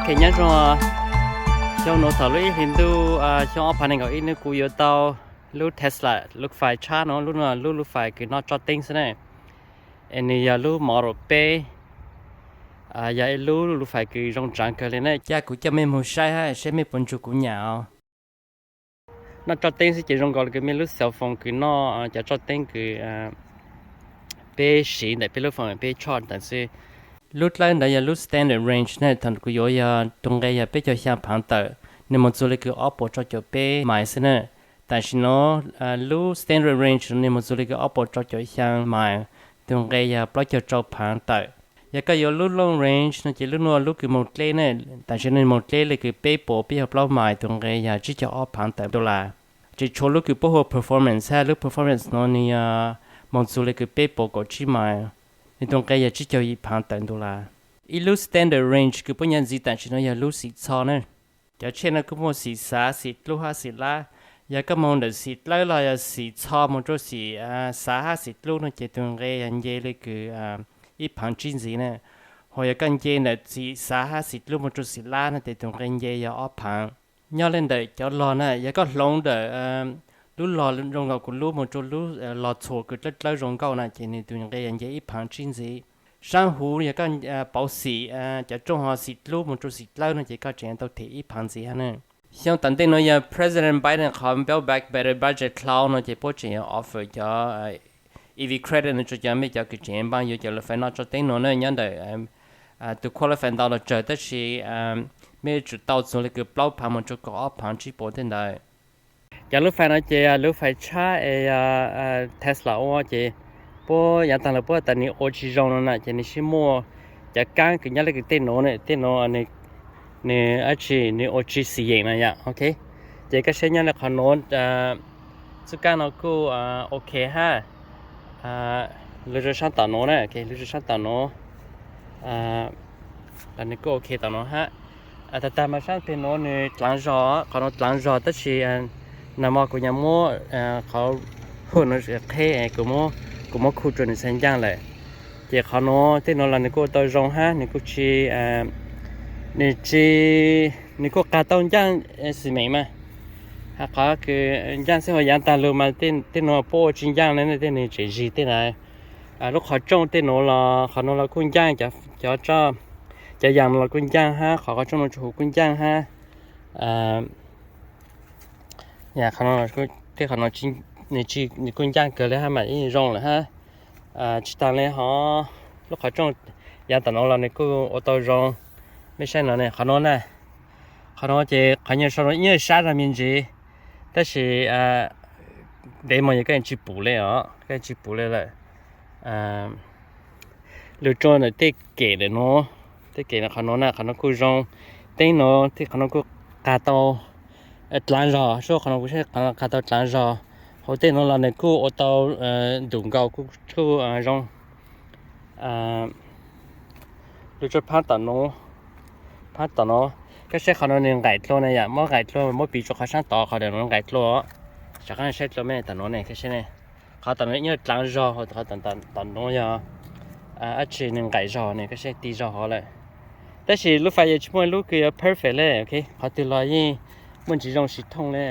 Ok, nyob zoo, xyoo no thaum lub ib hlis ntuj, xyoo ob phav nees nkaum ib no kuv yuav tau lub Tesla, lub fais tshab no, lub no lub lub fais kws noj tsob teeb xwb na. Es nws yog lub Model peb, yog ib lub lub fais kws zoo tsaav kawg li na. Ca kuv coj mej moog saib hab seb mej puas ntsug kuv nyam os. Noj tsob teeb xwb ces zoo nkaus li kws mej lub cell phone kws noj cov tsob teeb kws peb siv ntawm peb lub phone peb charge ntawd xwb. Lub dlawb ntawd yog lub standard range na, thaum kuv yuav yog tug nqe yog peb caug xyaa phaav tawm, nwg moog txug le kws ob puas rau caum peb mais xwb na. Tam sim no lub standard range nwg moog txug le kws ob puas rau caum xyaa mais, tug nqe yog plaub caug rau phaav tawm. Yog koj yuav lub long range no ces lub nuav lub kws moog dleb na, tam sim no moog dleb le kws peb puas peb caug plaub mais, tug nqe yog tsib caug ob phaav tawm dollar. Tseem tshuav lub kws puab hu ua performance hab, lub performance no nwg yog moog txug le kws peb puas kaum tsib mais, nwg tug nqe yog tsib caug yim phaav tawm dollar. Ib lub standard range kws puab nyav ntxiv tam sim no yog lub xim txho na. Cov tshej no kuj muaj xim xav, xim dlub hab xim lab. Yog koj moog ntawm xim dlawb los yog xim txho moog rua xim xav hab xim dlub no ces tug nqe yog nce le kws ib phaav tsib ntxiv na. Ho yog koj nce ntawm xim xav hab xim dlub moog rua xim lab no ces tug nqe nce yog ob phaav. Nyob le ntawm cov log na, yog koj hloov ntawm lub log zoo nkaus kuv lub moog rua lub log txhuas kws dlawb dlawb zoo nkauj na ces nwg tug nqe yog nce ib phaav tsib ntxiv. Saab huv yog koj pauv xim cov rooj ho xim dlub moog rua xim dlawb no ces koj tseem tau them ib phaav ntxiv hab na. Xyoo tom ntej no yog President Biden qhov Build Back Better budget dlhau no ces puab tseem yuav offer cov EV credit no rua cov mej cov kws tseem npaaj yuav cov lub fais noj tsob teeb no na. Nyob ntawm tug qualify ntau los tsawg tab sis mej yuav tsum tau txug le kws plaub phaav moog rua kaum ob phaav tsib puas tej ntawd. Cov lub fais no ces lub fais tshab es Tesla ua ces puab yaav taag lawm puab tas nwg ua tsis zoo no na ces nwg sib muaj cov kaab kws nyob le kws tej nuav, tej nuav nwg dab tsi nwg ua tsis xim yeem na yom. Ok, ces koj saib nyob le qhov nuav, txuj kaab no kuj ok hab. Lug rua saab tom nuav na, lug rua saab tom nuav, nwg kuj ok tom nuav hab. Tag tag mas saab peg nuav nwg dlaav zog, qhov nuav dlaav zog tab sis nag hmo kuv nyuam muab qhov hood nuav qheb, kuv muab khu rua nwg txhais ncaaj lawm. Ces qhov nuav tej nuav los nwg kuj ua tau zoo hab, nwg kuj tsis, nwg tsis, nwg kuj qag tau ncaaj xim meem mas. Hab qhov kws ncaaj xwb ho yaav taag lug mas tej nuav puab ua tsis ncaaj le, tej nwg tseem zig tej ntawd. Lub qhov tsooj tej nuav los qhov nuav los kuj ncaaj, cov, cov yaam no los kuj ncaaj hab, qhov qhov tsooj nuav tsuas huv kuj ncaaj hab. Tej qhov no nwg kuj ncaaj kawg le hab mas yeej zoo lawm hab. Tsis taag le ho lub qhov tsooj yaav tom nuav los nwg kuj ua tau zoo. Mej saib no ne, qhov nuav na, qhov nuav ces qhov nyuag sau no ib nyuag sab zog me ntsis, tab sis ntev mog yog koj tsis pum le os, koj tsis pum le lawm. Lug rua ntawm tej kem ntawm nuav, tej kem ntawm qhov nuav na, qhov nuav kuj zoo. Teeb nuav tej qhov nuav kuj qag tau dlaav zog, sub qhov nuav kuj saib qag tau dlaav zog. Hauv tej nuav los nwg kuj ua tau ntum nkaus kuj zoo. Lug rua phaab tom nuav, phaab tom nuav, koj saib qhov nuav nwg nqaim dlua na yom, muab nqaim dlua, muab piv rua qhov saab tod, qhov ntawm nuav nqaim dlua. Saam qaab saib dlua mej tom nuav ne, koj saib ne, qhov tom nuav ib nyuag dlaav zog, qhov tom nuav yog dab tsi nwg nqaim zog ne, koj saib ti zog hov lawm. Tab sis lub fais yeej tsis muaj lub kws yuav perfect le, ok, qhov twg los yeej muaj ntsis zoo tsis thooj le.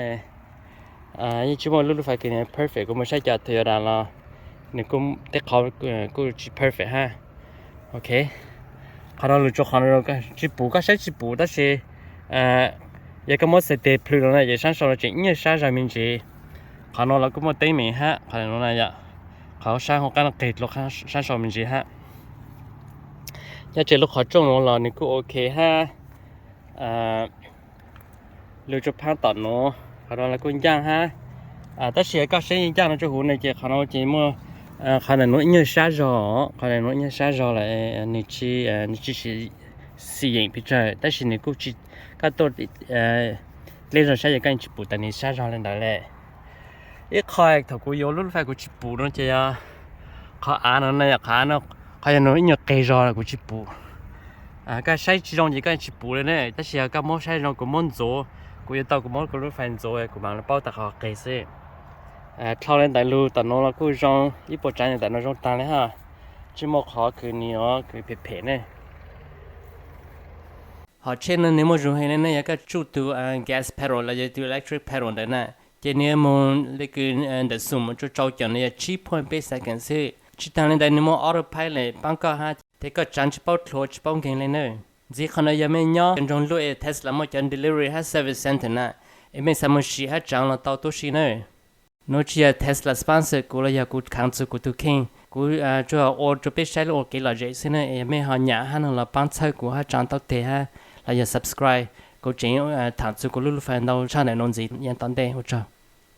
Yeej tsis muaj lub, lub fais kws perfect, kuv moog saib cov Toyota los nwg kuj tej qhov kuj tsis perfect hab. Ok, qhov no lug rua qhov no tsis pum, koj saib tsis pum tab sis yog koj muab xais tes plhws no na ces saab sau no tseem ib nyuag sab zog me ntsis. Qhov no los kuj muaj teeb meem hab, qhov no na yom, qhov saab hauv qab no qeg dlua saab sau me ntsis hab. Nyob rua lub qhov tsooj nuav los nwg kuj ok hab. Lug rua phaab tom nuav, qhov no los kuj ncaaj hab. Tab sis yog koj saib ncaaj no rua huv ne ces qhov no ces muaj, qhov ntawm nuav ib nyuag sab zog, qhov ntawm nuav ib nyuag sab zog lawm, nwg tsis, nwg tsis xim yeem pes tsawg tab sis nwg kuj tsis, koj tuaj dleb zog saib yog koj tsis pum tas nwg sab zog le ntawd le. Ib qho thaum kuv yuav lub, lub fais kuv tsis pum no ces yog qhov av no na, qhov av no, qhov yog no ib nyuag qeg zog los kuv tsis pum. Koj saib tsis zoo ces koj tsis pum le ne, tab sis yog koj muab saib zoo kuv muab ntxuav, kuv yuav tau kuv muab kuv lub fais ntxuav kuv mam li paub tas qhov qeg xwb. Dlhau le ntawd lug tom nuav los kuj zoo, ib puas tsaav ntawm no zoo taag le hab, tsis muaj qhov kws nwg yuav kws phem phem ne. Qhov tsheb no nws muaj zoo heev li na, yog koj tsuj tus gas pedal los yog tus electric pedal ntawd na, ces nws yuav mus li kws ntawm xoom mus rau tsau caum no yog tsib point peb second xwb. Tsis tas li ntawd nws muaj autopilot paab koj hab, ces koj tsaav tsis paub dlhuav tsis paub nkeeg li na. Ntxiv qhov no yog mej nyob nroog luj es Tesla muaj cov delivery hab service center na, es mej xav mus sim hab tsaav los tau tuab si na. Nuav tsis yog Tesla sponsor kuv los yog kuv khav txug kuv tug kheej, kuv tsuas ua rua peb saib lub ua kev lom zem xwb na. Yog mej ho nyam hab noog los paab txhawb kuv hab tsaav tau teg hab los yog subscribe, kuv tseem thaam txug kuv lub lub fais ntau tshaj ntawm nuav ntxiv yav tom ntej. Ua tsaug.